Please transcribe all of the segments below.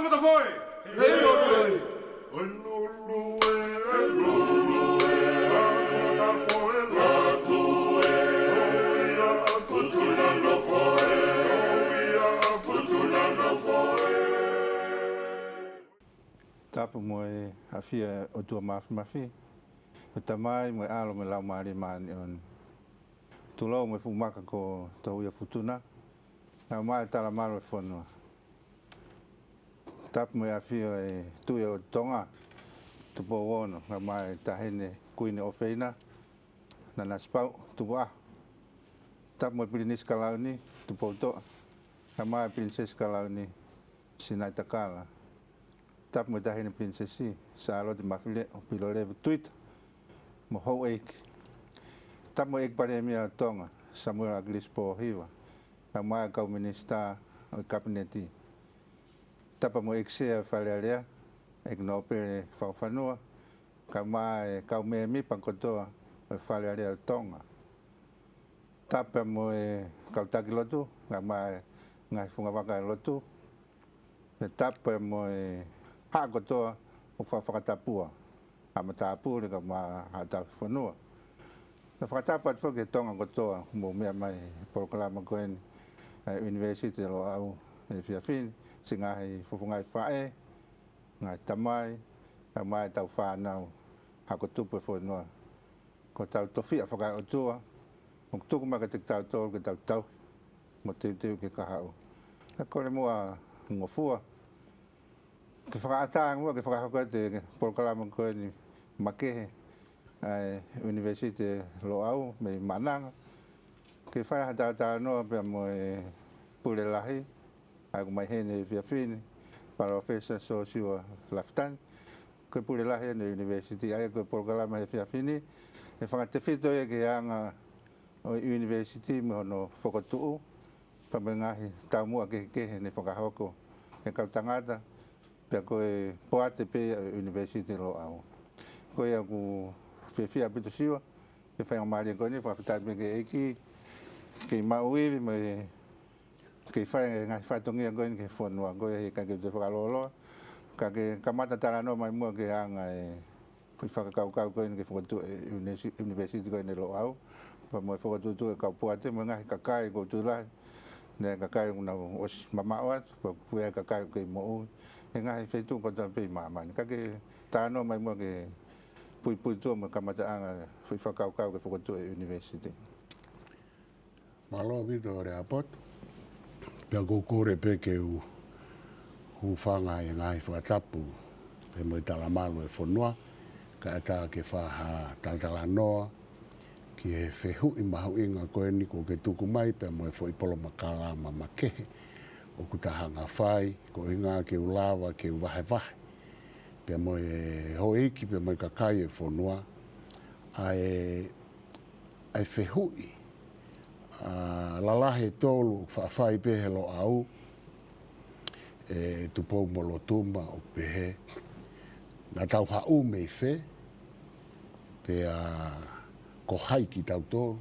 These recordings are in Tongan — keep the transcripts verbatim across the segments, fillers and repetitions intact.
Matafoe! Hei, oi, oi! Oi, lulu e, oi, lulu e, Matafoe, latu e, oi, ia, Futuna nofoe, oi, ia, Futuna nofoe. Tapu mo e ʻafio ʻa e ʻOtua Mafimafi, ʻa e Tamai mo e ʻAlo mo e Laumālie Māʻoniʻoni. Tulou mo e fuʻu maka ko Touiaʻofutuna, kae ʻumaʻā e talamalu ʻo e fonua. Tapu mo e ʻafio ʻa e Tuʻi ʻo Tonga, Tupou Ono, kae ʻumaʻā e Taʻahine Kuini ʻofeina, Nanasipauʻu Tukuʻaho. Tapu mo e Pilinisi Kalauni, Tupoutoʻa, kae ʻumaʻā e Pilinisesi Kalauni, Sinaitakala. Tapu mo e Taʻahine Pilinisesi, Sālote Mafileʻo Pilolevu Tuita, mo houʻeiki. Tapu mo e ʻEiki Palēmia ʻo Tonga, Samuela ʻAkilisi Pōhiva, kae ʻumaʻā e kau minisitā ʻo e Kapineti. Tapu mo e ʻEiki Sea ʻo e Fale Alea, ʻEiki Nōpele Fakafanua, kae ʻumaʻā e kau mēmipa kotoa ʻo e Fale Alea ʻo Tonga. Tapu mo e kau taki lotu, kae ʻumaʻā e ngaahi fungavaka ʻo e lotu. Pea tapu mo e haʻa kotoa ʻoku faʻa fakatapua, ʻa e matāpule kae ʻumaʻā e haʻa tauhi fonua. Pea fakatapu atu foki ki Tonga kotoa, mou meʻa mai he polokalama ko eni ʻa e ʻUnivēsiti Loʻau he efiafi ni, siʻi ngaahi fofongaʻi faʻē, ngaahi tamai, kae ʻumaʻā ʻetau fānau, hako tupu ʻo e fonua. Ko hotau tofiʻa fakaʻotua, ʻoku tuku mai kiate kitautolu ke tau tauhi mo teuteu ki he kahaʻu. Kae kole muʻa ngofua ke fakaʻatā muʻa ke fakahoko atu e polokalama ko eni makehe ʻa e ʻUnivēsiti Loʻau mei Maʻananga, ke fai ha talatalanoa pea mo e Pule Lahi, ʻa ia ʻoku mai heni he efiafi ni, Palōfesa Siosiua Lafitani, ko e Pule Lahi ʻo e ʻUnivēsiti. ʻA ia ko e polokalama he efiafi ni, ʻe fakatefito ia ki he anga ʻo e ʻUnivēsiti mo hono fokotuʻu, pea mo e ngaahi taumuʻa kehekehe ne fakahoko ʻe he kau tangata, pea ko e poate pē ia ʻo e ʻUnivēsiti Loʻau. Ko ia ʻoku fiefia ʻaupito Siua, ke fai ʻa e mālie ko eni, fakafetaʻi pē ki he ʻEiki, ke maʻu ivi mo e ke fai e ngaahi fatongia ko eni ki he fonua, ko ia he ʻikai ke te fakalōloa. Ka ke kamata talanoa mai muʻa ki he anga e foʻi fakakaukau ko eni ke fokotuʻu e ʻUnivesi-, ʻUnivēsiti ko eni Loʻau, pea mo e fokotuʻutuʻu e kau poate mo e ngaahi kakai ʻoku tui lahi, ne kakai ʻoku nau ʻosi mamaʻo atu, pea ʻoku ʻi ai e kakai ʻoku kei moʻui he ngaahi feituʻu kotoa pē ʻi māmani. Ka ke talanoa mai muʻa ke puipuituʻa mo e kamataʻanga e foʻi fakakaukau ke fokotuʻu e ʻUnivēsiti. Mālō ʻaupito Lehaapoto. Pea ʻoku ou kole pē ke u hūfanga he ngaahi fakatapu pea mo e talamalu ʻo e fonua, kae ʻatā ke fai ha talatalanoa ki he fehuʻi mahuʻinga ko eni kuo ke tuku mai pea mo e foʻi polokalama makehe ʻoku ta hanga ʻo fai, koeʻuhinga ke u lava ke u vahevahe pea mo e houʻeiki pea mo e kakai ʻo e fonua ʻa e ʻa e fehuʻi, ʻa, lalahi ʻe tolu ʻoku faʻa fai pē he Loʻau, ʻe Tupou mo Lotuma, ʻoku pehē: Naʻa tau haʻu mei fē, pea ko hai kitautolu,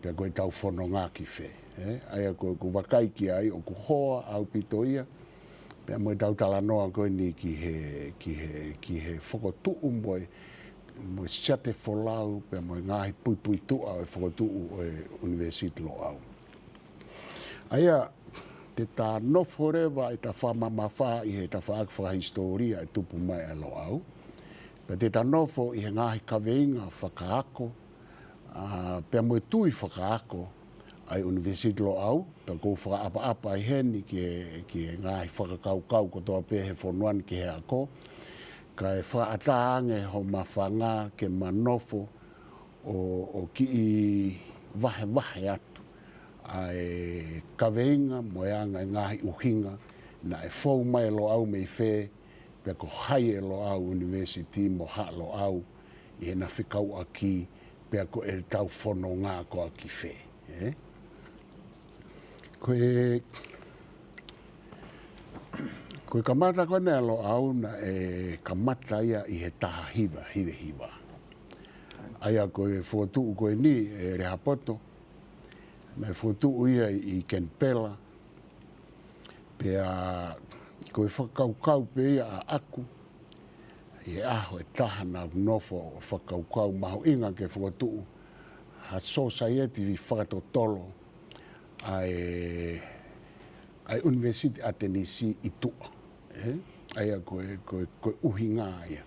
pea ko ʻetau fononga ki fē, ē? ʻA ia ko, ʻoku vakai ki ai, ʻoku hoa ʻaupito ia, pea mo ʻetau talanoa ko eni ki he, ki he, ki he fokotuʻu mo e, mo e siate folau, pea mo e ngaahi puipuituʻa ʻo e fokotuʻu ʻo e ʻUnivēsiti Loʻau. ʻA ia, te ta nofo leva ʻi he ta fakamamafa ʻi he tafaʻaki fakahisitōlia e tupu mai ʻa e Loʻau. Pea te ta nofo ʻi he ngaahi kaveinga fakaako, ʻa, pea mo e tui fakaako ʻa e ʻUnivēsiti Loʻau, pea ʻoku ou fakaʻapaʻapa ai heni ki he, ki he ngaahi fakakaukau kotoa pē he fonua ni ki he ako, kae fakaʻatā ange ho mafanga ke ma nofo ʻo, ʻo kiʻi vahevahe atu ʻa e kaveinga mo e anga e ngaahi ʻuhinga naʻe fou mai e Loʻau mei fē, pea ko hai e Loʻau University mo Haʻa Loʻau ʻi heʻena fekauʻaki, pea ko ʻetau fononga ko ā ki fē, ē? Ko e, ko e kamata ko eni ʻa Loʻau naʻe kamata ia ʻi he taha hiva hiva hiva. ʻA ia ko e fokotuʻu ko eni ʻe Lehaapoto, naʻe fokotuʻu ia ʻi Kenipela, pea Ko e fakakaukau pē ia ʻaʻaku, ʻi he ʻaho ʻe taha naʻá ku nofo ʻo fakakaukau mahuʻinga ke fokotuʻu ha sōsaieti fakatotolo ʻa e, ʻa e ʻUnivēsiti ʻAtenisi ʻi tuʻa. ʻE? ʻA ia ko e, ko e, ko e ʻuhinga ia.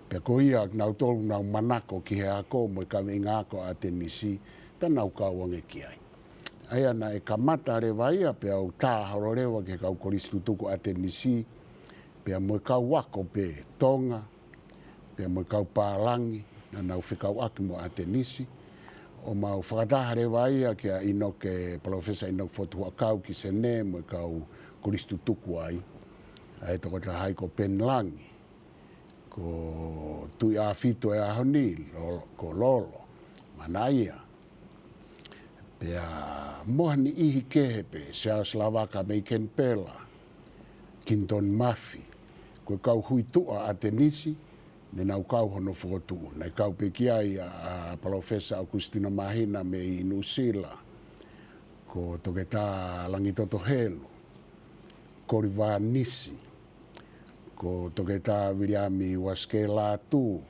Pea ko ia nautolu nau manako ki he ako mo e kaveinga ako ʻa ʻAtenisi, pea nau kau ange ki ai. ʻA ia naʻe kamata leva ia pea u tā holo leva ki he kau kolisi tutuku ʻAtenisi, pea mo e kau ako pē Tonga, pea mo e kau pālangi, naʻa nau fekauʻaki mo ʻAtenisi. ʻO mau fakataha leva ia kia ʻInoke, Palōfesa ʻInoke Fotu Huʻakau ki Senē mo e kau kolisi tutuku ai. ʻA e tokotaha ai ko Peni Langi, ko Tuʻiʻāfitu ʻo e ʻaho ni, Lo-, ko Lolo Manaia. Pea mo ha niʻihi kehe pē, Siaosi Lavaka mei Kenipela, Kinitoni Mafi, ko e kau hui tuʻa ʻAtenisi, ne nau kau hono fokotuʻu. Naʻe kau pē ki ai ʻa, ʻa Palōfesa ʻOkusitino Māhina mei Nuʻusila, ko Toketā Langitoto Helu, Koliva Nisi, ko Toketā Viliami Uasikē Lātū,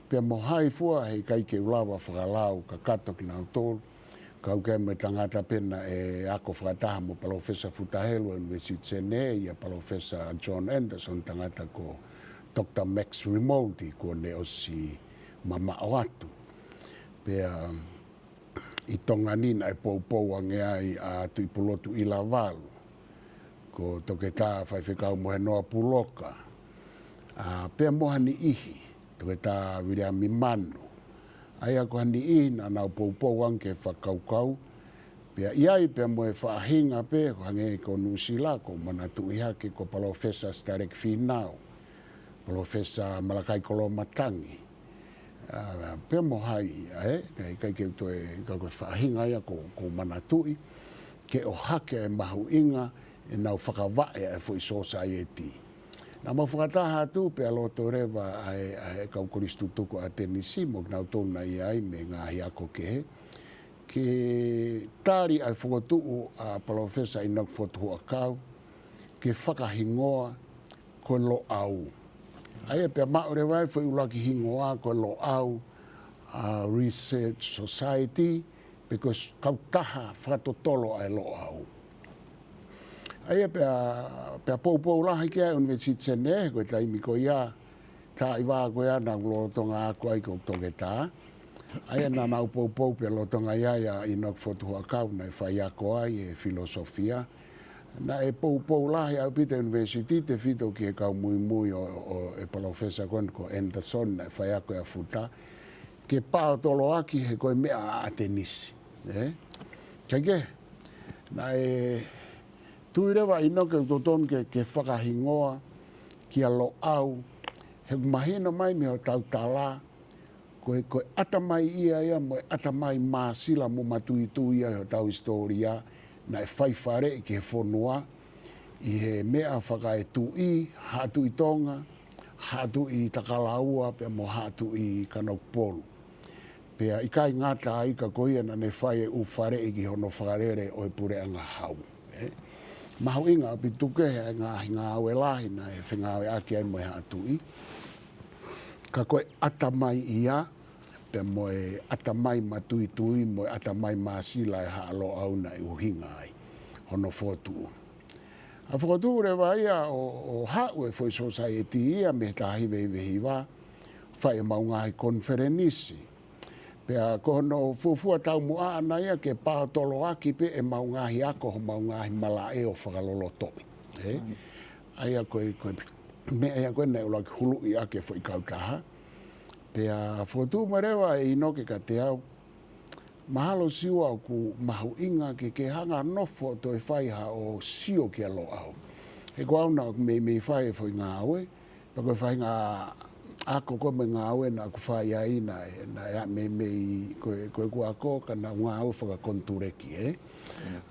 pea mo hai fua heʻikai ke u lava fakalau kakato kinautolu, kau ki ai mo e tangata pē naʻe ako fakataha mo Palōfesa Futa Helu ʻi he ʻUnivēsiti Senē, ʻa Palōfesa John Anderson, tangata ko Doctor Max Rimoldi, kuo ne ʻosi mamaʻo atu. Pea ʻi Tonga ni naʻe poupou ange ai ʻa Tuʻipulotu ʻIlavalu, ko Toketā Faifekau Mohenoa Puloka, ʻa, pea mo ha niʻihi, Toketā Viliami Manu. ʻA ia ko ha niʻihi naʻa nau poupou ange ki he fakakaukau, pea ʻi ai pea mo e faʻahinga pē, ko hangē ko Nuʻusila, ʻoku ou manatuʻi hake ko Palōfesa Sitaleki Fīnau, Palōfesa Malakai Koloamatangi, ʻa, pea mo hai, ʻa, ʻe, ʻikai, ʻikai ke u toe, ka ko e faʻahinga ia ʻoku ou, ʻoku ou manatuʻi, ke ʻohake e mahuʻinga ʻenau fakavaʻe ʻa e foʻi sōsaieti. Naʻa mau fakataha atu pea loto leva ʻa e, ʻa e kau kolisi tutuku ʻAtenisi mo kinautolu naʻe ʻi ai mei he ngaahi ako kehe, ke tali ʻa e fokotuʻu ʻa Palōfesa ʻInoke Fotu Huʻakau, ke fakahingoa ko e Loʻau. ʻA ia pea maʻu leva e foʻi ʻuluaki hingoa ko e Loʻau, ʻa, Research Society, pe ko e s-, kautaha fakatotolo ʻa e Loʻau. ʻA ia pea, pea poupou lahi ki ai ʻUnivēsiti Senē, ko e taimi ko ia, taimi ko ia naʻá ku lolotonga ako ai ko Toketā. ʻA ia naʻa nau poupou pea lolotonga ʻi ai ʻa ʻInoke Fotu Huʻakau naʻe faiako ai e filosofia. Naʻe poupou lahi ʻaupito e ʻunivēsiti tefito ki he kau muimui ʻo, ʻo e palōfesa ko eni ko Anderson naʻe faiako ʻia Futa, ke paotoloaki he ko e meʻa ʻa ʻAtenisi. ʻE? Kae kehe, naʻe tui leva ʻa ʻInoke ʻoku totonu ke, ke fakahingoa kia Loʻau, he ʻoku mahino mai mei hotau tala, ko e, ko e ʻatamai ia ia mo e ʻatamai māsila mo matuitui ia ʻi hotau hisitōlia, naʻe fai faleʻi ki he fonua, ʻi he meʻa fakaetuʻi, Haʻa Tuʻi Tonga, Haʻa Tuʻi Takalaua, pea mo Haʻa Tuʻi Kanokupolu. Pea ʻikai ngata ai ka ko ia naʻá ne fai e ʻū faleʻi ki hono fakalele ʻo e puleʻanga hau. ʻE? Mahuʻinga ʻaupito ke he ngaahi ngāue lahi naʻe fengāueʻaki ai mo e Haʻa Tuʻi. Ka ko e ʻatamai ia, pea mo e ʻatamai matuitui, mo e ʻatamai māsila ʻa e Haʻa Loʻau naʻe ʻuhinga ai hono fokotuʻu. ʻA e fokotuʻu leva ia ʻo, ʻo haʻu e foʻi sōsaieti ia mei he taha hiva hiva hiva, fai ʻemau ngaahi konifelenisi. Pea ko hono fuofua taumuʻa ʻana ia ke paotoloaki pē ʻemau ngaahi ako, homau ngaahi malaʻe ʻo fakalolotoʻi. ʻE? ʻA ia ko e, ko e meʻa ia ko ē naʻe ʻuluaki huluʻi ʻaki e foʻi kautaha. Pea fokotuʻu mai leva ʻe ʻInoke kiate au, mahalo Siua ʻoku mahuʻinga ke ke hanga ʻo nofo ʻo toe fai haʻo sio kia Loʻau. He ko au naʻá ku meimei fai e foʻi ngāue, pea ko e faʻahinga ako ko ē mo e ngāue naʻá ku fai ai naʻe, naʻe ʻa meimei ko e, ko ʻeku ako ka naʻá ku ngāue fakakonituleki, ʻe?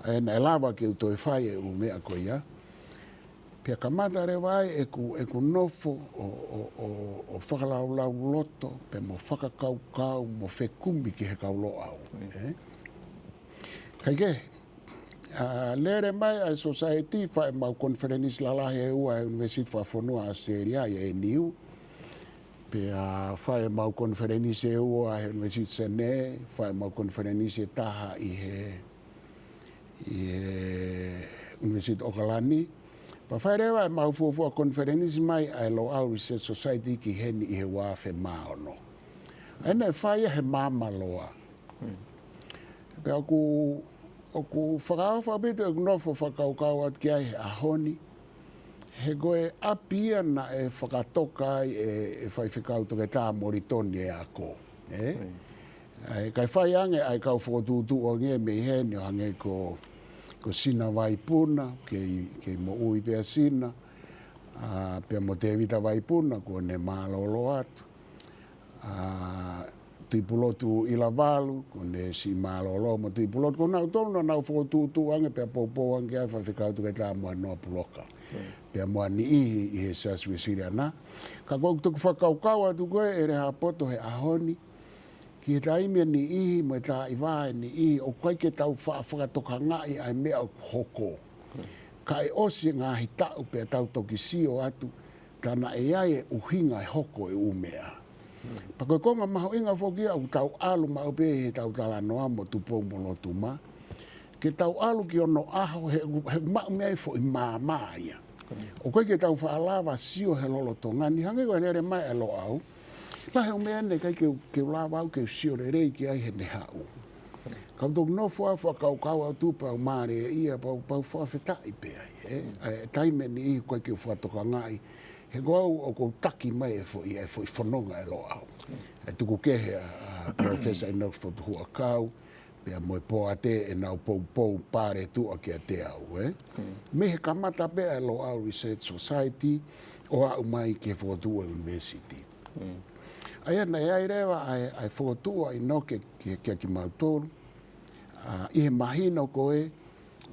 ʻE, naʻe lava ke u toe fai e ʻū meʻa ko ia. Pea kamata leva ai ʻeku, ʻeku nofo ʻo, ʻo, ʻo, ʻo fakalaulauloto, pea mo fakakaukau, mo fekumi ki he kau Loʻau, ʻe? Kae kehe, ʻA, lele mai ʻa e Society, fai ʻemau konifelenisi lalahi ʻe ua he ʻUnivēsiti Fakafonua ʻAositelēlia, ʻi he A N U. Pea fai ʻemau konifelenisi ʻe ua he ʻUnivēsiti Senē, fai ʻemau konifelenisi ʻe taha ʻi he, ʻi he ʻUnivēsiti ʻOkalani. Pea fai leva ʻemau fuofua konifelenisi mai ʻa e Loʻau Research Society ki heni ʻi he ua afe mā ono. ʻA ia naʻe fai ia he Maama Loa. Pea ʻoku, ʻoku fakaʻofa ʻaupito ʻeku nofo fakakaukau atu ki ai he ʻaho ni. He ko e ʻapi ia naʻe fakatoka ai ʻe, ʻe Faifekau Toketā Molitoni e ako. ʻE? ʻA e, kae fai ange ʻa e kau fokotuʻutuʻu ange mei heni ʻo hangē ko, ko Sina Vaipuna, kei, kei moʻui pē ʻa Sina, ʻa, pea mo Tēvita Vaipuna, kuo ne mālōlō atu. ʻA, Tuʻipulotu ʻIlavalu, kuo ne siʻi mālōlō mo Tuʻipulotu, ko nautolu naʻa nau fokotuʻutuʻu ange pea poupou ange ʻa Faifekau Toketā Moenoa Puloka. Pea mo ha niʻihi ʻi he Siasi Uēsiliana. Ka ko ʻeku toki fakakaukau atu ko ē ʻe Lehaapoto he ʻaho ni, ki he taimi ʻe niʻihi mo e taimi ʻe niʻihi, ʻoku ʻikai ke tau fa-, fakatokangaʻi ʻa e meʻa ʻoku hoko. Kae ʻosi e ngaahi taʻu pea tau toki sio atu, tā naʻe ʻi ai e ʻuhinga e hoko e ʻū meʻa. Pea ko e konga mahuʻinga foki ia ʻoku tau ʻalu maʻu pē he tau talanoa mo Tupou mo Lotuma. Ke tau ʻalu ki onoʻaho he, he maʻu mei ai e foʻi maama ia. ʻOku ʻikai ke tau faʻa lava sio he lolotonga ni, hangē ko e lele mai ʻa e Loʻau. Lahi e ʻū meʻa naʻe ʻikai ke, ke u lava au ke u sio lelei ki ai heʻene haʻu. Ka u toki nofo au fakakaukau atu pea u mālieʻia pea u, pea u fakafetaʻi pē ai, ē? ʻA e taimi ʻe niʻihi ʻoku ʻikai ke u fakatokangaʻi he ko au ʻoku ou taki mai e foʻi, e foʻi fononga ʻa e Loʻau. ʻE tuku kehe ʻa, ʻa Professor ʻInoke Fotu Huʻakau, pea mo e poate ʻenau poupou pale tuʻa kiate au, ē? Mei he kamata pē ʻa e Loʻau Research Society, ʻo aʻu mai ki he fokotuʻu e university. ʻA ia naʻe ʻi ai leva ʻa e, ʻa e fokotuʻu ʻa ʻInoke ki, kia kimautolu. ʻA, ʻi he mahino ko ē,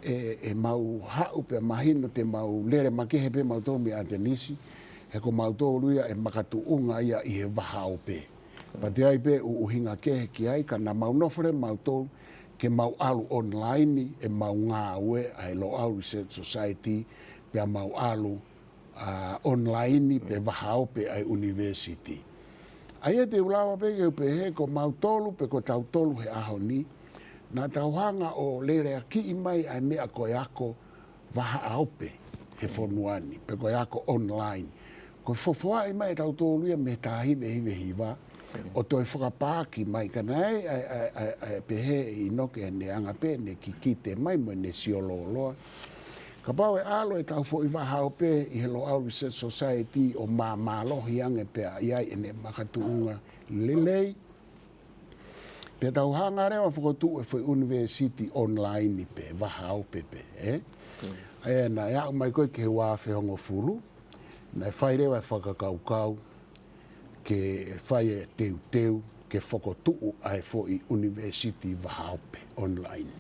ʻe, ʻe mau haʻu pea mahino te mau lele makehe pē mautolu mei ʻAtenisi, he ko mautolu ia ʻe makatuʻunga ia ʻi he vahaope. Pea toe ʻi ai pē ʻū ʻuhinga kehe ki ai, ka naʻa mau nofo leva mautolu, ke mau ʻalu online, ʻemau ngāue ʻa e Loʻau Research Society, pea mau ʻalu, ʻa, online pe vahaope ʻa e university. ʻA ia te u lava pē ke u pehē ko mautolu pe ko tautolu he ʻaho ni, naʻa tau hanga ʻo leleakiʻi mai ʻa e meʻa ko e ako vahaope he fonua ni, pe ko e ako online. Ko e fofoaʻi mai ʻe tautolu ia mei he taha hiva hiva hiva, ʻo toe fakapaaki mai ka naʻe ʻi ai ʻa e, ʻa e, ʻa e, ʻa e pehē ʻe ʻInoke ʻene anga pē ʻene kikite mai mo ʻene sio lōloa. Kapau ʻe ʻalu ʻetau foʻi vahaope ʻi he Loʻau Research Society ʻo māmālohi ange pea ʻi ai ʻene makatuʻunga lelei, pea tau hanga leva ʻo fokotuʻu e foʻi university online pe vahaope pē, ē? ʻA ia naʻe aʻu mai ko ē ki he ua afe hongofulu, naʻe fai leva e fakakaukau ke fai e teuteu ke fokotuʻu ʻa e foʻi university vahaope online.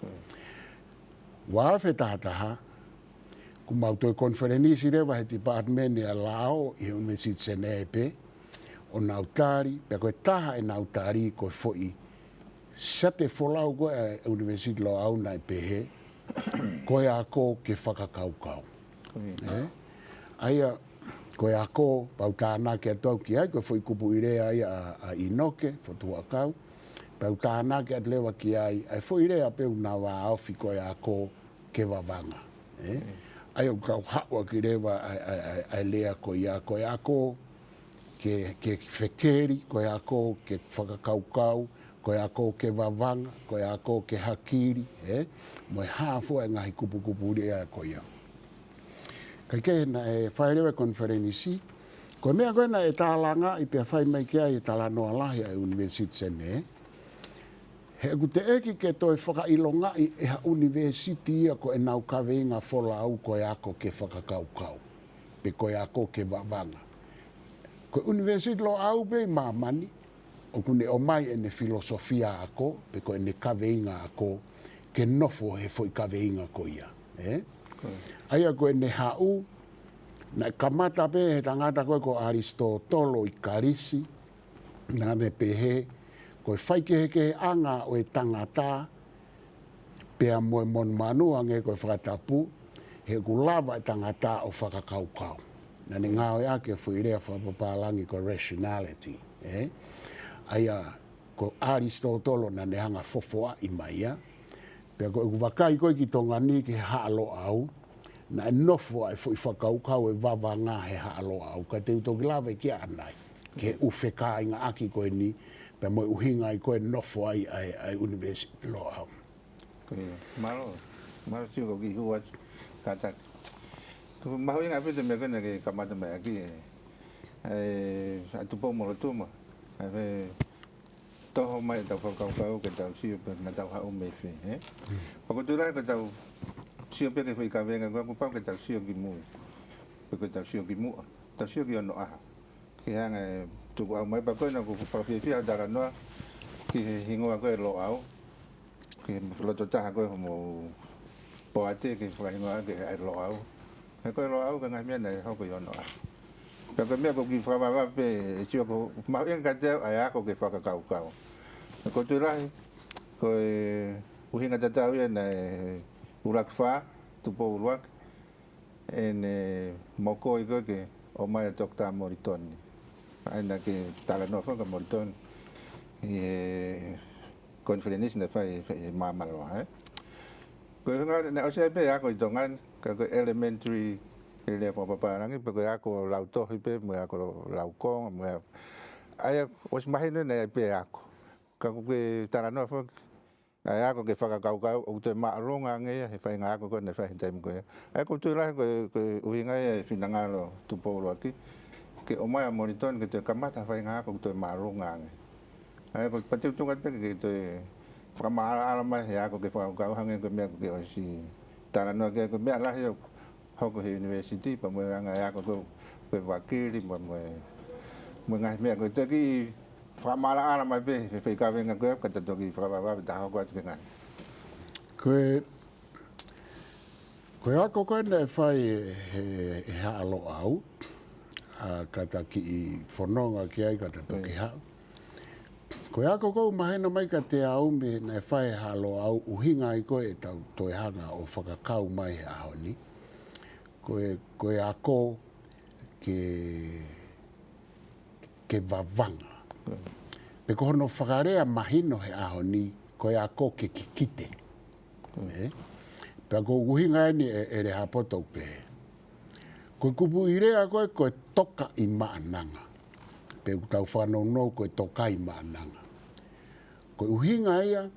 Ua afe taha taha, kuo mau toe konifelenisi leva he department ʻa e lao ʻi he ʻUnivēsiti Senē pē, ʻo nau tali, pea ko e taha ʻenau tali ko e foʻi siate folau ko ē ʻa e ʻUnivēsiti Loʻau naʻe pehē, ko e ako ke fakakaukau. Ē? ʻA ia, ko e ako, pea u tānaki atu au ki ai, ko e foʻi kupuʻi lea ia ʻa, ʻa ʻInoke Fotu Huʻakau, pea u tānaki atu leva ki ai, ʻa e foʻi lea pē ʻoku na vāofi ko e ako ke vavanga. Ē? ʻA ia ʻoku tau haʻu ʻaki leva ʻa e, ʻa e, ʻa e, ʻa e lea ko ia, ko e ako ke, ke fekeli, ko e ako ke fakakaukau, ko e ako ke vavanga, ko e ako ke hakili, ē? Mo e hā fua e ngaahi kupukupu lea ko ia. Kae kehe naʻe fai leva e konifelenisi, ko e meʻa ko ē naʻe tālangaʻi pea fai mai ki ai e talanoa lahi ʻa e ʻUnivēsiti Senē, he ʻoku teʻeki ke toe fakaʻilongaʻi ʻe ha ʻunivēsiti ia ko ʻenau kaveinga folau ko e ako ke fakakaukau, pe ko e ako ke vavanga. Ko e ʻUnivēsiti Loʻau pē ʻi māmani, ʻoku ne ʻomai ʻene filosofia ako, pe ko ʻene kaveinga ako, ke nofo he foʻi kaveinga ko ia. Ē? ʻA ia ko ʻene haʻu, naʻe kamata pē he tangata ko ē ko ʻAlisitōtolo ʻi Kalisi, naʻa ne pehē, ko e faikehekeheʻanga ʻo e tangata, pea mo e monumanu hangē ko e fakatapu, he ʻoku lava e tangata ʻo fakakaukau. Naʻa ne ngāueʻaki e foʻi lea fakapapālangi ko e rationality, ē? ʻA ia ko ʻAlisitōtolo naʻa ne hanga ʻo fofoaʻi mai ia. Pea ko ʻeku vakai ko ē ki Tonga ni ki he Haʻa Loʻau, naʻe nofo ʻa e foʻi fakakaukau e vavanga he Haʻa Loʻau, ka te u toki lave ki ai ʻanai, ki he ʻū fekāingaʻaki ko eni, pea mo e ʻuhinga ia ko e nofo ai ʻa e, ʻa e ʻUnivēsiti Loʻau. Ko ia. Mālō, mālō Siua ko e kiʻi hū atu kātaki. Ko e mahuʻinga ʻaupito e meʻa ko ena ke kamata mai ʻaki ē, ʻa Tupou-mo-Lotuma, ʻa e toho mai ʻetau fakakaukau ke tau sio pe naʻa tau haʻu mei fē, ē? Mm. Pea ko e tui lahi ko ʻetau sio pē ki he foʻi kavenga ko ē kuo pau ke tau sio ki mui, pe ko ʻetau sio ki muʻa, tau sio ki onoʻaho. Ke hanga ʻe tuku ʻau mai pea ko ena ʻoku fakafiefia ʻa e talanoa ki he hingoa ko ē Loʻau, ki he loto taha ko ē hoʻomou poate ke fakahingoa ʻaki ʻa e Loʻau. He ko e Loʻau ko e ngaahi meʻa naʻe hoko ʻi onoʻaho. Pea ko e meʻa ko e kiʻi fakavavevave pē ē Siua, ko e mahuʻinga kiate au ʻa e ako ke fakakaukau. He ko e tui lahi, ko e ʻuhinga tatau ia naʻe ʻUluaki Fā, Tupou ʻUluaki, ʻene mokoi ko ē ke ʻomai ʻa Toketā Molitoni. ʻA ia naʻa ke talanoa foki kia Molitoni ʻi he konifelenisi naʻe fai, fai ʻi Māmaloa, ē. Ko e ʻuhinga naʻe ʻosi ʻi ai pē ako ʻi Tonga ni, ka ko e elementary, he lea fakapapālangi, pe ko e ako lautohi pē, mo e ako laukonga, mo e, ʻa ia ʻosi mahino naʻe ʻi ai pē ako. Ka ko e talanoa foki ʻa e ako ke fakakaukau, ʻoku toe māʻolunga ange ia he faʻahinga ako ko ē naʻe fai he taimi ko ia. ʻA ia ko e tui lahi ko e, ko e ʻuhinga ia e finangalo Tupou ʻUluaki ke ʻomai ʻa Molitoni ke toe kamata ha faʻahinga ako ʻoku toe māʻolunga ange. ʻA ia ko e pati utunga pē ke toe fakamaʻalaʻala mai he ako ke fakakaukau hangē ko e meʻa ko ē ke ʻosi talanoa ki ai, ko e meʻa lahi ʻoku hoko he ʻunivēsiti, pea mo e anga e ako ko ē, ko e vakili, mo, mo e, mo e ngaahi meʻa ko ē. Te u kiʻi fakamaʻalaʻala mai pē he foʻi kavenga ko ē, ka ta toki fakavavevave ta hoko atu ki he ngaahi. Ko e, ko e ako ko ē naʻe fai he, he Haʻa Loʻau, ʻa, ka ta kiʻi fononga ki ai, ka ta toki haʻu. Ko e ako ko ē ʻoku mahino mai kiate au mei he naʻe fai he Haʻa Loʻau, ʻuhinga ia ko ē ʻetau toe hanga ʻo fakakau mai he ʻaho ni. Ko e, ko e ako ke, ke vavanga. Pe ko hono fakalea mahino he ʻaho ni, ko e ako ke kikite. Ē? Pea ko e ʻuhinga eni ē, ʻe Lehaapoto ʻoku pehē, ko e kupuʻi lea ko ē, ko e toka ʻi Maʻananga. Pe ʻoku tau fanongo ko e toka ʻi Maʻananga. Ko e ʻuhinga ia,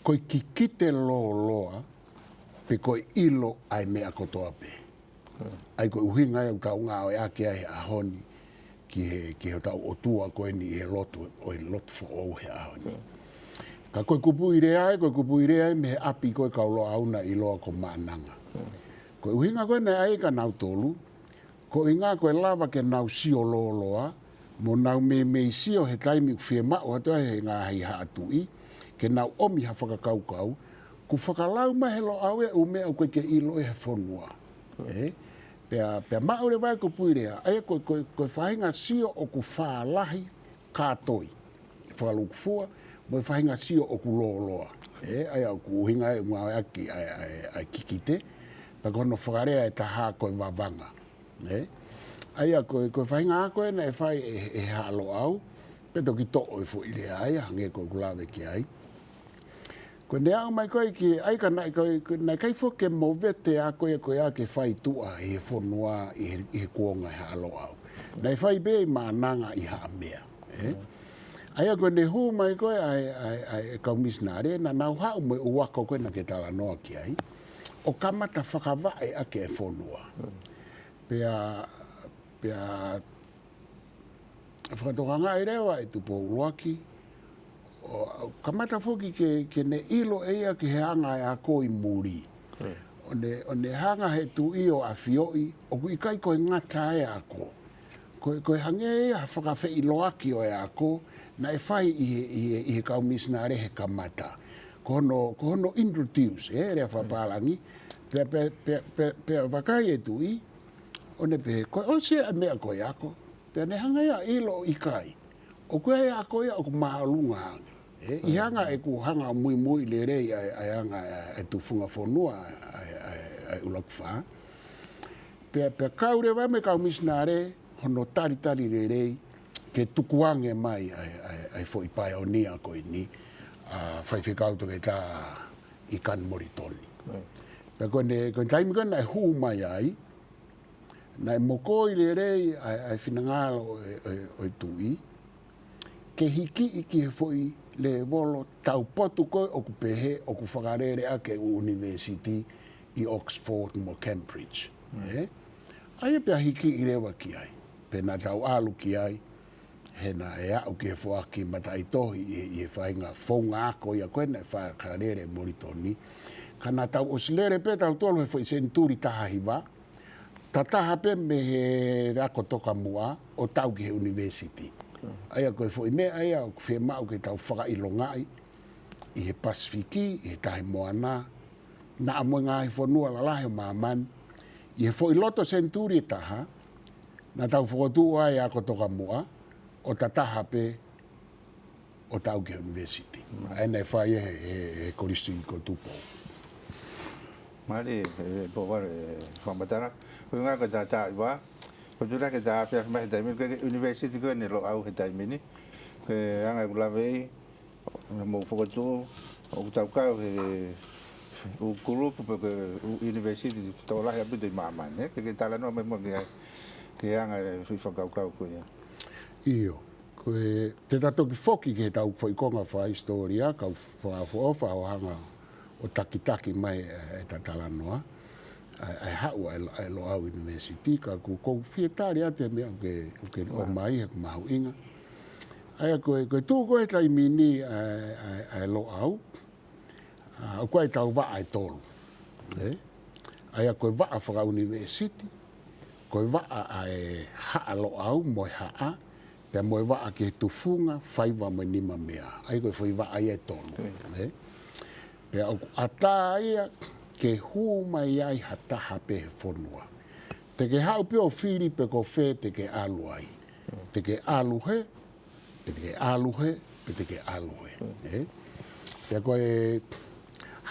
ko e kikite lōloa, pe ko e ʻilo ʻa e meʻa kotoa pē. ʻA ia ko e ʻuhinga ia ʻoku tau ngāueʻaki ai he ʻaho ni ki he, ki hotau ʻOtua ko eni ʻi he lotu, ʻo e lotu foʻou he ʻaho ni. Ka ko e kupuʻi lea ē, ko e kupuʻi lea ē mei he ʻapi ko ē kau Loʻau naʻe ʻiloa ko Maʻananga. Ko e ʻuhinga ko ē naʻe ʻai kia nautolu, ko e ʻuhinga ko e lava ke nau sio lōloa, mo nau meimei sio he taimi ʻoku fiemaʻu atu ai he ngaahi haʻa tuʻi ke nau ʻomi ha fakakaukau, kuo fakalau mai he Loʻau ʻa e ʻū meʻa ʻoku ʻikai ke ʻilo ʻe he fonua. Ē? Pea, pea maʻu leva e kupuʻi lea, ʻa ia ko, ko, ko e faʻahinga sio ʻoku fālahi kātoi, fakalūkufua, mo e faʻahinga sio ʻoku lōloa. Ē? ʻA ia ʻoku ʻuhinga ē ʻoku ngāueʻaki ʻa e, ʻa e, ʻa e kikite, pea ko hono fakalea ʻe taha ko e vavanga. Ē? ʻA ia ko e, ko e faʻahinga ako ē naʻe fai ʻe, ʻe Haʻa Loʻau, pea toki toʻo e foʻi lea ia, hangē ko ʻeku lave ki ai. Ko ʻene aʻu mai ko ē ki ai ka naʻe, ko e, ko e naʻe ʻikai foki ke movete e ako ia ko ia ke fai tuʻa ʻi he fonua ʻi he, ʻi he kuonga ʻe Haʻa Loʻau. Naʻe fai pē ʻi Maʻananga ʻi Haʻamea. Ē? ʻA ia ko ʻene hū mai ko ē ʻa e, ʻa e, ʻa e kau misinale, naʻa nau haʻu mo e ʻū ako ko ē naʻa ke talanoa ki ai, ʻo kamata fakavaʻe ʻaki e fonua. Pea, pea fakatokangaʻi leva ʻe Tupou ʻUluaki, ʻo kamata foki ke, ke ne ʻilo ʻe ia ki he anga e ako ʻi muli. ʻO ne, ʻo ne hanga he tuʻi ʻo ʻafioʻi, ʻoku ʻikai ko e ngata e ako. Ko e, ko e hangē ia ha fakafeʻiloaki ʻo e ako, naʻe fai ʻi he, ʻi he, ʻi he kau misinale he kamata. Ko hono, ko hono introduce, ē, lea fakapālangi, pea, pea, pea, pea, pea vakai e tuʻi, ʻo ne pehē, ko e ʻosi e meʻa ko e ako, pea ne hanga ia ʻo ʻilo ʻikai. ʻOku ʻi ai e ako ia ʻoku māʻolunga ange. ʻE, ʻi he anga ʻeku hanga ʻo muimui lelei ʻa e, ʻa e anga ʻa e, ʻa e tufunga fonua ʻa e, ʻa e, ʻa e, ʻa e ʻUluaki Fā. Pea, pea kau leva mo e kau misinale, hono talitali lelei, ke tukuange mai ʻa e, ʻa e, ʻa e foʻi paionia ko eni, ʻa Faifekau Toketā ʻIkani Molitoni. Pea ko ʻene, ko e taimi ko ē naʻe hū mai ai, naʻe mokoi lelei ʻa e, ʻa e finangalo ʻo e, ʻo e, ʻo e tuʻi, ke hikiʻi ki he foʻi lēvolo taupotu ko ē ʻoku pehē ʻoku fakalele ʻaki e ʻū ʻunivēsiti ʻi Oxford mo Cambridge. ʻE? ʻA ia pea hikiʻi leva ki ai. Pea naʻa tau ʻalu ki ai, he naʻe aʻu ki he foaki mataʻitohi ʻi, ʻi he faʻahinga founga ako ia ko ē naʻe fakalele ʻe Molitoni. Ka naʻa tau ʻosi lele pē tautolu he foʻi senituli taha hiva, tataha pē mei he ako tokamuʻa ʻo tau ki he ʻunivēsiti. ʻA ia ko e foʻi meʻa ia ʻoku fiemaʻu ke tau fakaʻilongaʻi ʻi he Pasifiki, ʻi he Tahi Moana, naʻa mo e ngaahi fonua lalahi ʻo māmani, ʻi he foʻi loto senituli ʻe taha, naʻa tau fokotuʻu ai e ako tokamuʻa, ʻo tataha pē ʻo tau ki he ʻunivēsiti. ʻA ia naʻe fai ia he, he, he Kolisi ko Tupou. Mālie, ʻe, Pouvalu, e fakamatala. Ko e ngaahi ko e taʻu taha hiva, ko e tula ke ta afiafi mai he taimi ni, ko e ʻunivēsiti ko eni Loʻau he taimi ni. Ko e anga ʻeku lave ʻi, naʻa mou fokotuʻu, ʻoku tau kau he ʻū kulupu pe ko e ʻū ʻunivēsiti tokolahi ʻaupito ʻi māmani, ʻe? Ke, ke talanoa mai muʻa ki he, ki he anga e foʻi fakakaukau ko ia. ʻIo, ko e, te ta toki foki ki heʻetau foʻi konga fakahisitōlia, kau fakaʻofoʻofa hoʻo hanga ʻo takitaki mai e, ʻeta talanoa, ʻa e, ʻa e haʻu ʻa e, ʻa e Loʻau University, ka ʻoku, ʻoku ou fie tali atu e meʻa ʻoku ke, ʻoku ke ʻomai he ʻoku mahuʻinga. ʻA ia ko e, ko e tuʻu ko ē he taimi ni ʻa e, ʻa e, ʻa e Loʻau, ʻa, ʻoku ʻi ai ʻetau vaʻa ʻe tolu. ʻE? ʻA ia ko e vaʻa fakaʻunivēsiti, ko e vaʻa ʻa e Haʻa Loʻau mo e haʻa, pea mo e vaʻa ki he tufunga, faiva mo e nimameaʻa. ʻA ia ko e foʻi vaʻa ia ʻe tolu. ʻE? Pea ʻoku ʻatā ia ke hū mai ai ha taha pē he fonua. Te ke haʻu pē ʻo fili pe ko fē te ke ʻalu ai. Te ke ʻalu hē, pe te ke ʻalu hē, pe te ke ʻalu hē. ʻE? Pea ko e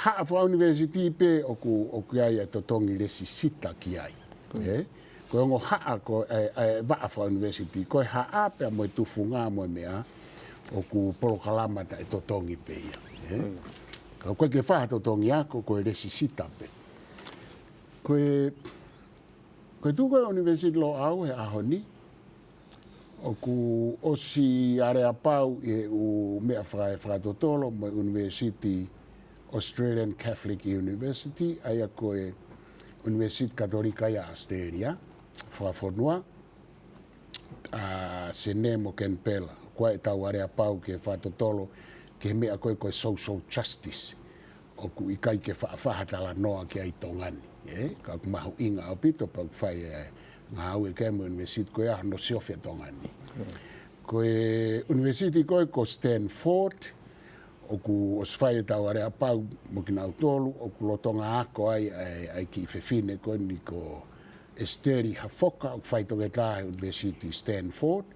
haʻa fakaʻunivēsiti pē ʻoku, ʻoku ʻi ai e totongi lesisita ki ai. ʻE? Ko e ongo haʻa ko e, e vaʻa fakaʻunivēsiti, ko e haʻa pea mo e tufunga mo e meʻa, ʻoku polokalama taʻetotongi pē ia. ʻE? Ka ʻoku ʻikai ke fai ha totongi ako, ko e lesisita pē. Ko e, ko e tuʻu ko ē ʻUnivēsiti Loʻau he ʻaho ni, ʻoku ʻosi aleapau ʻi he ʻū meʻa faka-, fakatotolo mo e ʻunivēsiti Australian Catholic University, ʻa ia ko e ʻunivēsiti Katolika ia ʻAositelēlia, fakafonua, ʻa Senē mo Kenipela. Ko ʻetau aleapau ke fakatotolo ki he meʻa ko ē ko e social justice. ʻOku ʻikai ke faʻa faʻa talanoa ki ai ʻi Tonga ni, ʻe? Ka ʻoku mahuʻinga ʻaupito pea ʻoku fai e ngāue ki ai mo e ʻunivēsiti ko ia hono siofi ʻa Tonga ni. Ko e ʻunivēsiti ko ē ko Stanford, ʻoku ʻosi fai ʻetau aleapau mo kinautolu, ʻoku lolotonga ako ai ʻa e, ʻa e kiʻi fefine ko eni ko ʻEsiteli Hafoka, ʻoku faitoketā he ʻUnivēsiti Stanford,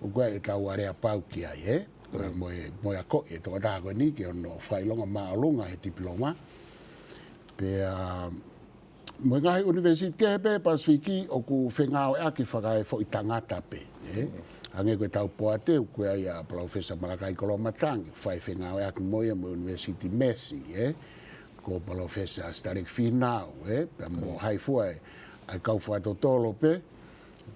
ʻoku ʻi ai ʻetau aleapau ki ai, ʻe? Ko e mo e, mo e akoʻi e tokotaha ko eni ki hono fakaʻilonga māʻolunga he tipiloma. Pea, mo e ngaahi ʻunivēsiti kehe pē Pasifiki ʻoku fengāueʻaki fakaefoʻi tangata pē, ʻe? Hangē ko ʻetau poate, ʻoku ʻi ai ʻa Palōfesa Malakai Koloamatangi, fai fengāueʻaki mo ia mo e ʻUnivēsiti Massey, ʻe? Ko Palōfesa Sitaleki Fīnau, ʻe? Pea mo hai fua e, ʻa e kau fakatotolo pē,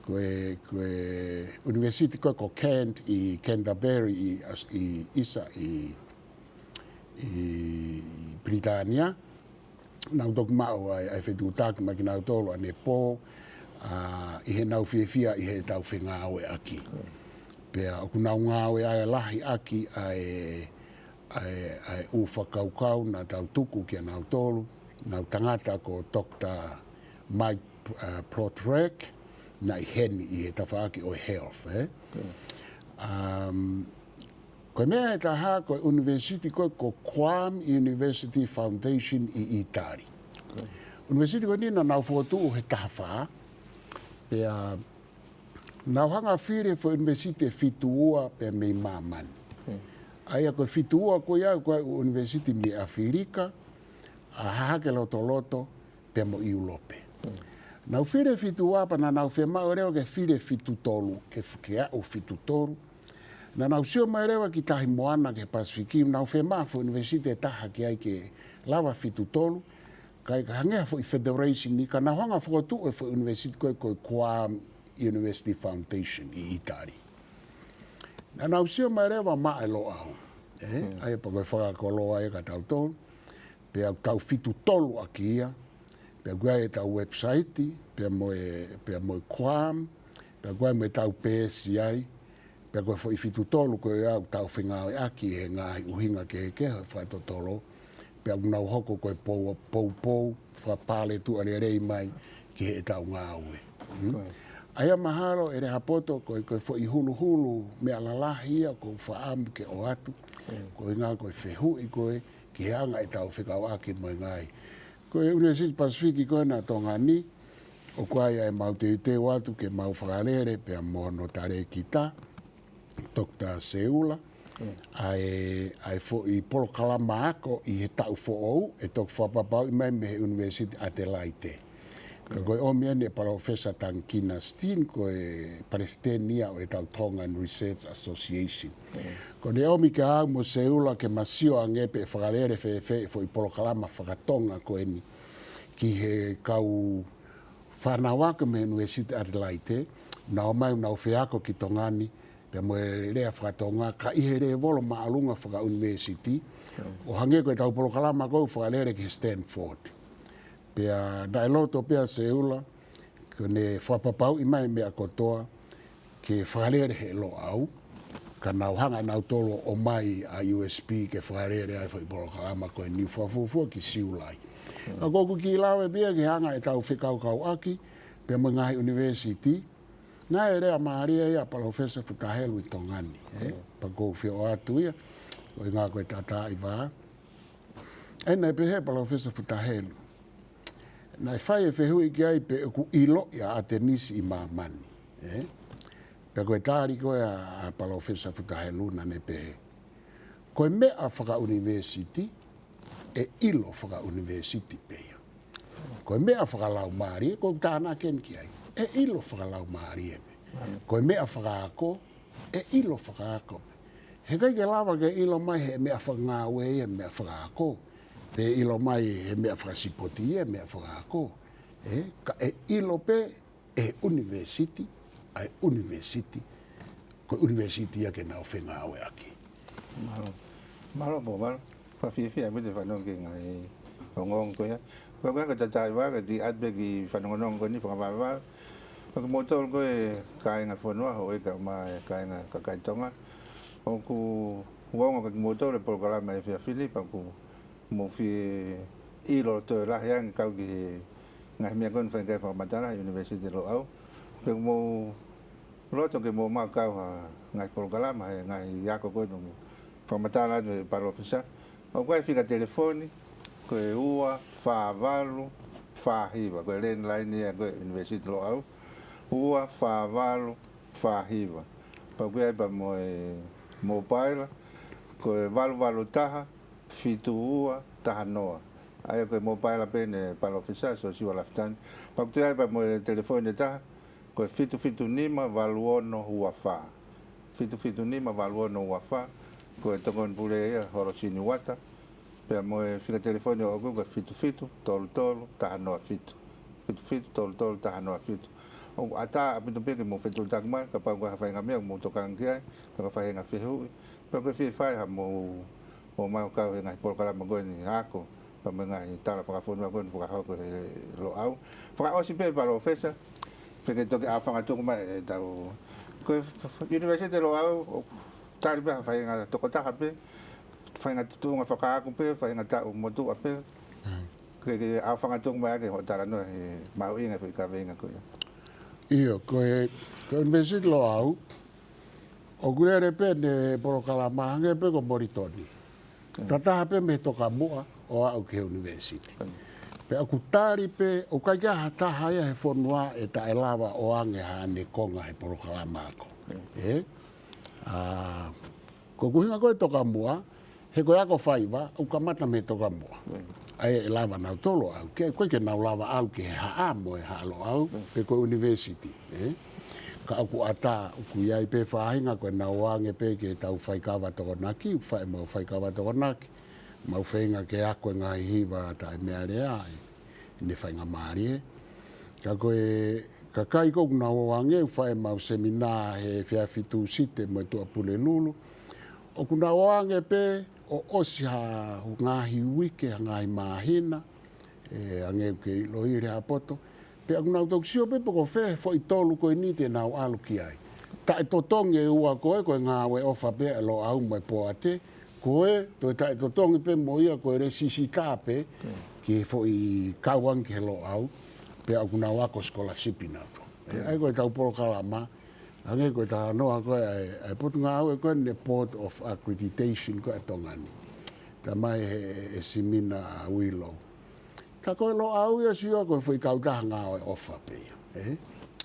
ko e, ko e ʻunivēsiti ko ē ko Kent ʻi Canterbury ʻi Aus-, ʻi ʻIsa ʻi, ʻi Pilitānia. Naʻa ku toki maʻu ai, ʻa e fetuʻutaki mo kinautolu ʻanepō, ʻa, ʻi heʻenau fiefia ʻi heʻetau fengāueʻaki. Pea ʻoku nau ngāue ai lahi ʻaki ʻa e, ʻa e, ʻa e ʻū fakakaukau naʻa tau tuku kia nautolu, ʻenau tangata ko Doctor Mike, ʻa, Plotrek, naʻe ʻi heni ʻi he tafaʻaki ʻo e health, ʻe? Um, ko e meʻa ʻe taha, ko e ʻunivēsiti ko ē ko Quam University Foundation ʻi ʻĪtali. ʻUnivēsiti ko eni naʻa nau fokotuʻu he taha fā, pea nau hanga fili e foʻi ʻunivēsiti ʻe fitu ua pē mei māmani. ʻA ia ko e fitu ua ko ia, ko e ʻū ʻunivēsiti mei ʻAfilika, ʻa Hahake Lotoloto, pea mo ʻIulope. Nau fili e fitu ua pea naʻa nau fiemaʻu leva ke fili e fitu tolu, ke, ke aʻu fitu tolu. Naʻa nau sio mai leva ki Tahi Moana ki he Pasifiki, nau fiemaʻu foʻi ʻunivēsiti ʻe taha ki ai ke lava fitu tolu, kae ka hangē ha foʻi federation ni, ka nau hanga fokotuʻu e foʻi ʻunivēsiti ko ē ko e Guam University Foundation ʻi ʻItali. Naʻa nau sio mai leva maʻa e Loʻau. ʻE, ʻa ia pea ko e fakakoloa ia kia tautolu. Pea ʻoku tau fitu tolu ʻaki ia. Pea ʻoku ʻi ai ʻetau website, pea mo e, pea mo e Guam, pea ʻoku ʻi ai mo ʻetau peesi ai. Pea ko e foʻi fitu tolu ko ia ʻoku tau fengāueʻaki he ngaahi ʻuhinga kehekehe ʻo e fakatotolo. Pea ʻoku nau hoko ko e pou, poupou, fakapaletuʻa lelei mai ki heʻetau ngāue. Mm? ʻA ia mahalo ʻe Lehaapoto ko e, ko e foʻi huluhulu meʻa lalahi ia ʻoku ou fakaʻamu ke ʻoatu. Ko e ʻuhinga ko e fehuʻi ko ē ki he anga ʻetau fekauʻaki mo e ngaahi. Ko e ʻUnivēsiti Pasifiki ko ena ʻa Tonga ni, ʻoku ʻi ai ʻemau teuteu atu ke mau fakalele pea mo hono talēkita, Doctor Seula, ʻa e, ʻa e foʻi polokalama ako ʻi he taʻu foʻou, ʻe toki fakapapauʻi mai mei he ʻUnivēsiti Adelaide. Ka ko e ʻomi eni ʻe Palōfesa Tangikina Steen, ko e palesiteni ia ʻo ʻetau Tongan Research Association. Ko ʻene ʻomi kia au mo Seula ke ma sio ange pe ʻe fakalele fēfē e foʻi polokalama fakatonga ko eni ki he kau fānau ako mei he ʻUnivēsiti Adelaide, nau ō mai nau feako ki Tonga ni, pea mo e lea fakatonga, ka ʻi he lēvolo māʻolunga fakaʻunivēsiti, ʻo hangē ko ʻetau polokalama ko ē ʻoku fakalele ki he Stanford. Pea naʻe loto pē ʻa Seula, ke ne fakapapauʻi mai e meʻa kotoa, ke fakalele he Loʻau, ka nau hanga ʻe nautolu ʻo ʻomai ʻa e U S P ke fakalele ai e foʻi polokalama ko eni, fakafuofua ki Siulai. Ka ko ʻeku kiʻi lave pē ia ki he anga ʻetau fekaukauʻaki, pea mo e ngaahi ʻunivēsiti, naʻe lea mālie ia ʻa Palōfesa Futa Helu ʻi Tonga ni, ē? Pea ʻoku ou fie ʻoatu ia, ko e ʻuhinga ko e tataʻi vā. ʻE, naʻe pehē ʻe Palōfesa Futa Helu. Naʻe fai e fehuʻi ki ai pe ʻoku ʻiloʻi ʻa ʻAtenisi ʻi māmani, ē? Pea ko e tali ko ē ʻa, ʻa Palōfesa Futa Helu naʻa ne pehē, ko e meʻa fakaʻunivēsiti, ʻe ʻilo fakaʻunivēsiti pē ia. Ko e meʻa fakalaumālie, ko e tānaki eni ki ai. ʻE ʻilo fakalaumālie pē. Ko e meʻa fakaako, ʻe ʻilo fakaako pē. Heʻikai ke lava ke ʻilo mai he meʻa fakangāue ia, meʻa fakaako. Pe ʻilo mai he meʻa fakasipoti ia, meʻa fakaako. Ē, ka ʻe ʻilo pē ʻe he ʻunivēsiti, ʻa e ʻunivēsiti, ko e ʻunivēsiti ia ke nau fengāueʻaki. Mālō. Mālō Pō, mālō. Fakafiefia ʻaupito e fanongo ki he ngaahi ongoongo ko ia. Ko e ʻuhinga ko e tataʻi vā, ka ti atu pē ki he fanongonongo ko eni fakavavevave. Ko kimoutolu ko e kāinga fonua, houʻeiki kaeʻumaʻā e kāinga kakai Tonga. ʻOku ou ongoʻi ko kimoutolu e polokalama efiafi ni, pea ʻoku mou fie ʻilo toe lahi ange kau ki he ngaahi meʻa ko eni ʻoku fai ki ai e fakamatala ʻi he ʻUnivēsiti Loʻau. Pea ʻoku mou loto ke mou maʻu kau ha ngaahi polokalama, he ngaahi ako ko eni ʻoku fakamatala atu ʻe Palōfesa. ʻOku ʻi ai e fika telefoni, ko e ua fā valu fā hiva, ko e landline ia ko ē ʻUnivēsiti Loʻau. Ua fā valu fā hiva. Pea ʻoku ʻi ai pea mo e mobile, ko e valu valu taha, fitu ua taha noa. ʻA ia ko e mobile pē eni ʻa Palōfesa Siosiua Lafitani. Pea ʻoku toe ʻi ai pea mo e telefoni ʻe taha, ko e fitu fitu nima valu ono ua fā. Fitu fitu nima valu ono ua fā, ko e tokoni pule ia Holosini Uata. Pea mo e fika telefoni ʻoʻoku ko e fitu fitu tolu tolu taha noa fitu. Fitu fitu tolu tolu taha noa fitu. ʻOku ʻatā ʻaupito pē ke mou fetuʻutaki mai, kapau ko ha faʻahinga meʻa ʻoku mou tokanga ki ai, pe ko ha faʻahinga fehuʻi, pe ko e fie fai haʻamou ō mai ʻo kau he ngaahi polokalama ko eni ako, pea mo e ngaahi tala fakafonua ko eni ʻoku fakahoko ʻe he Loʻau. Fakaʻosi pē Palōfesa, pea ke toki ʻaofangatuku mai ʻetau, ko e f-, f-, ʻUnivēsiti Loʻau, ʻoku tali pē ha faʻahinga tokotaha pē, faʻahinga tuʻunga fakaako pē, faʻahinga taʻu motuʻa pē. Ke, ke ʻaofangatuku mai ʻaki hoʻo talanoa he mahuʻinga e foʻi kaveinga ko ia. ʻIo, ko e, ko e ʻUnivēsiti Loʻau, ʻoku lele pē ʻene polokalama hangē pē ko Molitoni. Tataha pē mei he tokamuʻa ʻo aʻu ki he ʻunivēsiti. Pea ʻoku tali pē, ʻoku ʻikai ke ʻi ai ha taha ia he fonua ʻe taʻelava ʻo ʻoange haʻane konga he polokalama ako. Ē? ʻA, Ko e ʻuhinga ko e tokamuʻa, he ko e ako faiva, ʻoku kamata mei he tokamuʻa. ʻA ia ʻe lava nautolu ʻo ʻalu ki ai, ʻoku ʻikai ke nau lava ʻalu ki he haʻa mo e haʻa Loʻau, pe ko e university, ē? Ka ʻoku ʻatā, ʻoku ʻi ai pē faʻahinga ko ʻenau ō ange pē ke tau faikava Tokonaki, ʻoku fai ʻemau faikava Tokonaki, mau feinga ke ako e ngaahi hiva taʻemeʻalea ʻi heʻene faingamālie. Ka ko e kakai ko ē ʻoku nau ō ange, ʻoku fai ʻemau seminā he efiafi Tūsite mo e Tuʻapulelulu. ʻOku nau ō ange pē, ʻo ʻosi ha ngaahi uike, ha ngaahi māhina, ē, hangē ʻoku ke ʻilo ʻi he ʻaho poto. Pea ʻoku nau toki sio pē pe ko fē foʻi tolu ko eni te nau ʻalu ki ai. Taʻetotongi e ua ko ē, ko e ngāue ʻofa pē ʻa e Loʻau mo e Poate, ko e toe taʻetotongi pē mo ia ko e lēsisita pē, ki he foʻi kau ange ki he Loʻau, pea ʻoku nau ako scholarship nautolu. ʻA ia ko ʻetau polokalama, hangē ko e talanoa ko ē ʻa e, ʻa e potungāue ko eni Board of Accreditation ko ē ʻa Tonga ni. Talamai ʻe he, ʻe Simina Uilo. Tā ko e Loʻau ia, sio, ko e foʻi kautaha ngāue ʻofa pē ia, ē?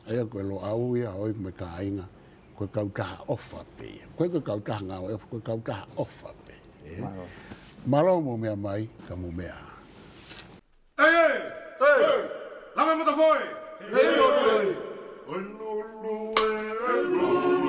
ʻA ia ko e Loʻau ia, ʻoiauē kāinga, ko e kautaha ʻofa pē ia. Ko e, ko e kautaha ngāue ʻofa, ko e kautaha ʻofa pē, ē? Mālō. Mālō mou meʻa mai, ka mou meʻa. ʻEi, ʻei! ʻEi! Lama mata foe! ʻEi, ʻoi, ʻoi! ʻOi, lulu, ʻe, ʻe, lulu.